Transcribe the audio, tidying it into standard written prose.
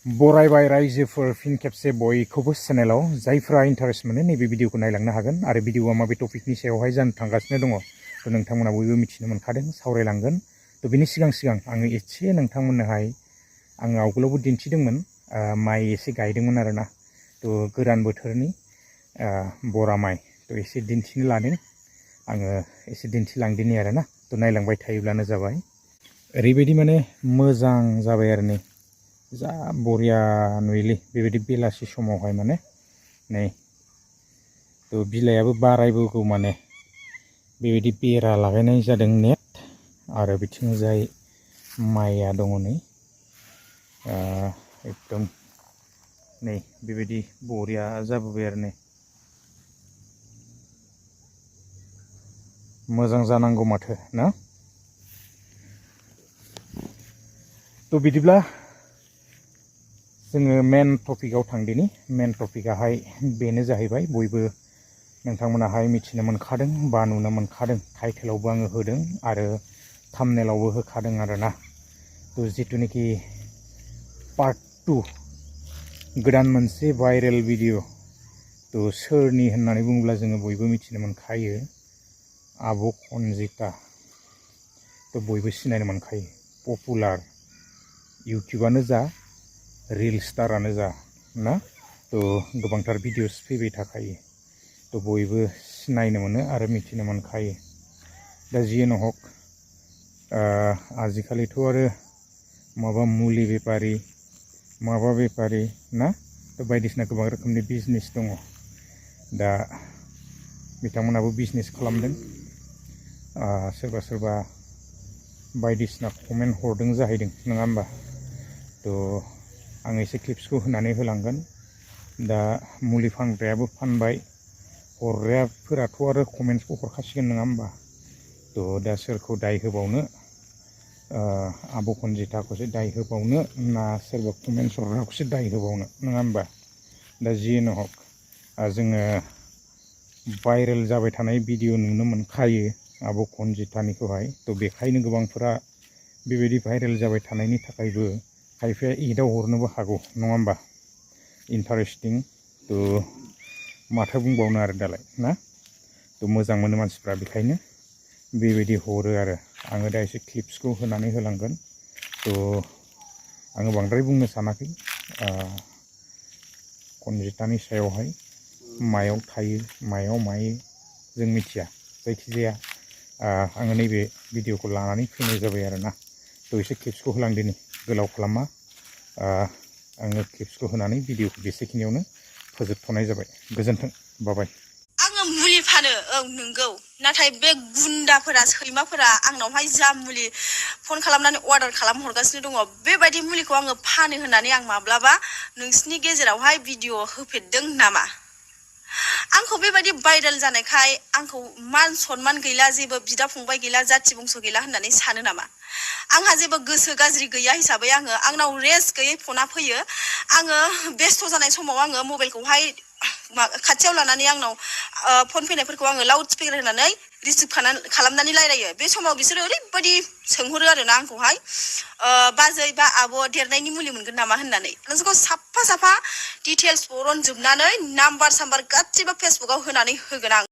बरायबाय रायजोफोर फिन खेबसे बयखौबो चेनेलाव जायफ्रा इन्टारेस्ट मोनो नैबे भिडिअखौ नायलांनो हागोन आरो भिडिअआ माबे टपिकनि सायावहाय जानो थांगासिनो दङ थ' नोंथांमोना बयबो मिथिनो मोनखादों सावरायलांगोन थ' बिनि सिगां आङो एसे नोंथांमोननोहाय आङो आवगोलावबो दिन्थिदोंमोन माइ एसे गायदोंमोन आरोना थ' गोदान बोथोरनि बरा माइ थ' एसे दिन्थिनो लादों आङो एसे दिन्थिलांदिनि आरोना थ' नायलांबाय थायोब्लानो जाबाय ओरैबायदि माने मोजां जाबाय आरो नै जा बरिया नुयोलै बेबायदि बेलासि समावहाय माने नै थ' बिलाइयाबो बारायबोगौ माने बेबायदि बेरा लागायनाय जादों नेट आरो बिथिंजाय माइया दङ नै एकदम नै बेबायदि बरिया जाबोबाय आरो नै मोजां जानांगौ माथो ना थ' बिदिब्ला जोङो मेन टपिकआव थांदिनि मेन टपिकआहाय बेनो जाहैबाय बयबो नोंथांमोनाहाय मिथिनो मोनखादों बा नुनो मोनखादों टाइटेलावबो आङो होदों आरो थाम्बनेलावबो होखादों आरोना थ' जिथुनाखि पार्ट 2 गोदान मोनसे भाइरेल भिडिअ थ' सोरनि होननानै बुङोब्ला जोङो बयबो मिथिनो मोनखायो आब' खनजिता थ' बयबो सिनायनो मोनखायो पपुलार इउटुबानो जा रिल स्टारानो जा ना थ' गोबांथार भिडिअस फैबाय थाखायो थ' बयबो सिनायनो मोनो आरो मिथिनो मोनखायो दा जियानो हक आजिखालिथ' आरो माबा मुलि बेपारि माबा बेपारि ना थ' बायदिसिना गोबां रोखोमनि बिजनेस दङ दा बिथांमोनाबो बिजनेस खालामदों सोरबा सोरबा बायदिसिना कमेन्ट हरदों जाहैदों नङा होमबा थ' आं एसे क्लिप्सखौ होनानै होलांगोन दा मुलि फानग्रायाबो फानबाय हरग्राफोराथ' आरो कमेन्ट्सखौ हरखासिगोन नङा होमबा थ' दा सोरखौ दाय होबावनो आब' खनजिताखौसो दाय होबावनो ना सोरबा कमेन्ट्स हरग्राखौसो दाय होबावनो नङा होमबा दा जियानो हक जोङो भाइरेल जाबाय थानाय भिडिअ नुनो मोनखायो आब' खनजितानिखौहाय थ' बेखायनो गोबांफोरा बेबायदि भाइरेल जाबाय थानायनि थाखायबो खायफाया एदाव हरनोबो हागौ नङा होमबा इन्टारेस्टिं थ' माथो बुंबावनो आरो दालाय ना थ' मोजां मोनो मानसिफ्रा बेखायनो बेबायदि हरो आरो आङो दा एसे क्लिप्सखौ होनानै होलांगोन थ' आङो बांद्राय बुंनो सानाखै खनजितानि सायावहाय मायाव थायो मायाव मायो जों मिथिया जायखिजाया आङो नैबे भिडिअखौ लानानै फैनाय जाबाय आरोना थ' एसे क्लिप्सखौ होलांदिनि गोलाव खालामा आङो क्लिप्सखौ होनानै भिडिअखौ बेसेखिनियावनो फोजोबथ'नाय जाबाय गोजोन्थों बाबाय आङो मुलि फानो नंगौ नाथाय बे गुन्दाफोरा सैमाफोरा आंनावहाय जा मुलि फन खालामनानै अर्डार खालाम हरगासिनो दङ बेबायदि मुलिखौ आङो फानो होननानै आं माब्लाबा नोंसिनि गेजेरावहाय भिडिअ होफेरदों नामा आंखौ बेबायदि भाइरेल जानायखाय आंखौ मान सनमान गैला जेबो बिदा फंबाय गैला जाथि बंस गैला होननानै सानो नामा आंहा जेबो गोसो गाज्रि गैया हिसाबै आंनाव रेस्ट गैयै फना फैयो आङो बेस्थ' जानाय समाव आङो मबाइलखौहाय खाथियाव लानानै आंनाव फन फैनायफोरखौ आङो लाउड स्पिकार होनानै रिसिभ खालामनानै रायलायो बे समाव बिसोरो ओरैबायदि सोंहरो आरोना आंखौहाय बाजै बा आब' देरनायनि मुलि मोनगोन नामा होननानै नोंसोरखौ साफा डिटेल्स बरनजोबनानै नाम्बार साम्बार गासिबो फेसबुकाव होनानै होगोन आं